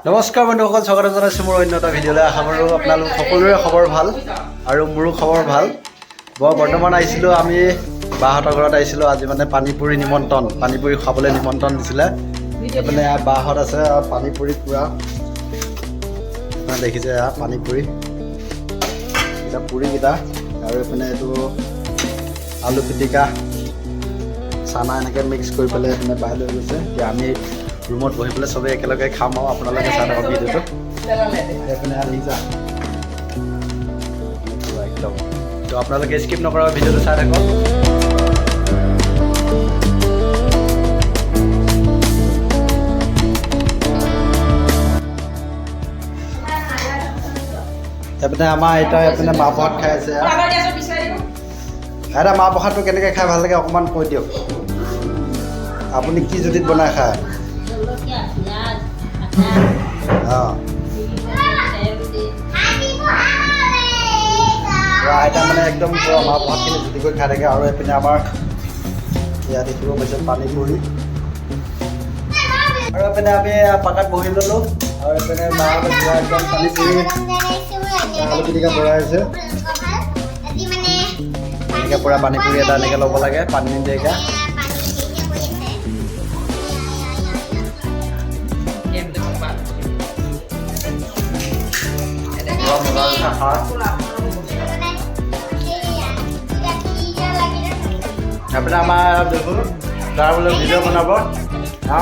নমস্কাৰ বন্ধুসকল, স্বাগতম জনাইছোঁ মোৰ অন্য এটা ভিডিঅ'লৈ। আশা কৰোঁ আপোনালোক সকলোৰে খবৰ ভাল আৰু মোৰো খবৰ ভাল। মই বৰ্তমান আহিছিলোঁ, আমি বাহঁতৰ ঘৰত আহিছিলোঁ। আজি মানে পানীপুৰি নিমন্ত্ৰণ, পানীপুৰি খাবলৈ নিমন্ত্ৰণ দিছিলে। এইপিনে বাহঁত আছে আৰু পানীপুৰি পূৰা আপোনাৰ দেখিছে। এয়া পানীপুৰি এতিয়া, পুৰিকেইটা আৰু এইপিনে এইটো আলু পিটিকা, চানা এনেকৈ মিক্স কৰি পেলাই এইপিনে বাই লৈ গৈছে। এতিয়া আমি ৰুমত বহি পেলাই চবেই একেলগে খাম আৰু আপোনালোকে চাই থাকক ভিডিঅ'টো। এইপিনে দেখিছা পুৰা একদম। তো আপোনালোকে স্কিপ নকৰাকৈ ভিডিঅ'টো চাই থাকক। এইপিনে আমাৰ আইতাই এইপিনে মাহ প্ৰসাদ খাই আছে। আইতা, মাহ প্ৰসাদটো কেনেকৈ খাই ভাল লাগে অকণমান কৈ দিয়ক। আপুনি কি জুতিত বনাই খায়? জলকীয়া, পিঁয়াজ, আদা, তেল দি। পুৰা আইতা মানে একদম পুৰা মাহ প্ৰসাদখিনি জুতি কৰি খাই থাকে। আৰু এইপিনে আমাৰ ইয়াত দেখিব পাইছে পানীপুৰি। আৰু এইপিনে আমি পাকাত বহি ল'লোঁ আৰু এইপিনে মাহঁতে পুৰা একদম পানীপুৰি, আলু পিটিকা বনাই আছে। এনেকৈ পুৰা পানীপুৰি এটা এনেকৈ ল'ব লাগে, পানী নিদিয়াকৈ। পুৰা মজা হৈছে খাই। এইপিনে আমাৰ দেখোঁ তাৰ বোলে ভিডিঅ' বনাব। হা,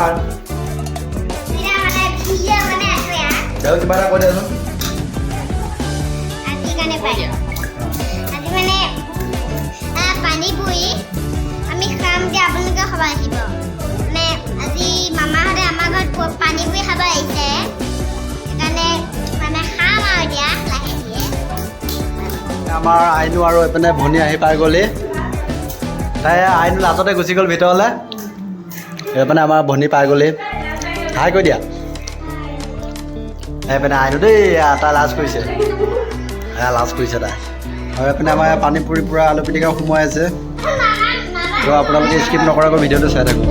তেওঁ কিবা এটা কৈ দিয়াচোন। আজি মানে পানীপুৰি আমি খাম যে, আপোনালোকে খাব আহিব। মানে আজি মামাহঁতে আমাৰ ঘৰত পানীপুৰি খাব আহিছে, সেইকাৰণে মানে খাম আৰু এতিয়া লাহে ধীৰে। আমাৰ আইনো আৰু এইপিনে ভনী আহি পাই গ'লি। তাই আইনো লাজতে গুচি গ'ল ভিতৰলৈ। এইপিনে আমাৰ ভনী পাই গ'লি। হাই কৈ দিয়া। এইপিনে আইনো দেই, তাই লাজ কৰিছে, এয়া লাজ কৰিছে তাই। আৰু এইপিনে আমাৰ পানীপুৰি পূৰা আলু পিটিকা সোমোৱাই আছে। তো আপোনালোকে স্কিপ নকৰাকৈ ভিডিঅ'টো চাই থাকক।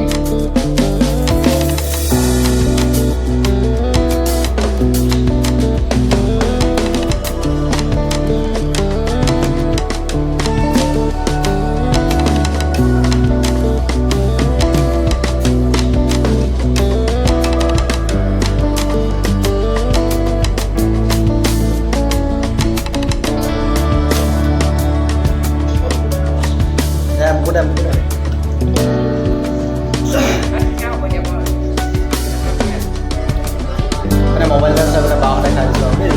দে মোকো দে, মোকো দে। মানে মোবাইল চাই পেলাই বাহঁতে খাই দিছোঁ আৰু দেই।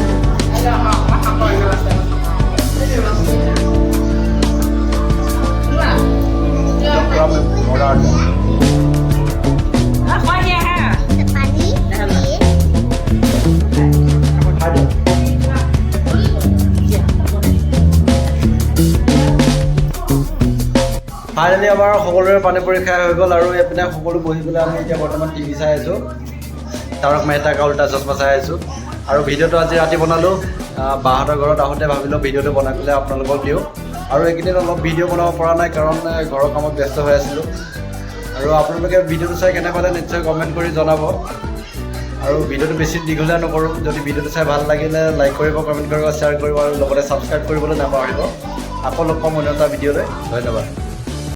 একদম পুৰা মজা হৈছে। পানী পুৰি। খাই দিয়ক। ফাইনেলি আমাৰ সকলোৰে পানীপুৰি খাই হৈ গ'ল আৰু এইপিনে সকলো বহি পেলাই আমি এতিয়া বৰ্তমান টিভি চাই আছোঁ, তাৰক মেহতা কা উল্টা চশমা চাই আছোঁ। আৰু ভিডিঅ'টো আজি ৰাতি বনালোঁ। বাহঁতৰ ঘৰত আহোঁতে ভাবিলোঁ ভিডিঅ'টো বনাই পেলাই আপোনালোকক দিওঁ। আৰু এইকেইদিন অলপ ভিডিঅ' বনাব পৰা নাই, কাৰণ ঘৰৰ কামত ব্যস্ত হৈ আছিলোঁ। আৰু আপোনালোকে ভিডিঅ'টো চাই কেনে পালে নিশ্চয় কমেণ্ট কৰি জনাব। আৰু ভিডিঅ'টো বেছি দীঘলীয়া নকৰোঁ। যদি ভিডিঅ'টো চাই ভাল লাগিলে লাইক কৰিব, কমেণ্ট কৰিব, শ্বেয়াৰ কৰিব আৰু লগতে ছাবস্ক্ৰাইব কৰিবলৈ নাপাহৰিব। আকৌ লগ পাম অন্য এটা ভিডিঅ'লৈ। ধন্যবাদ।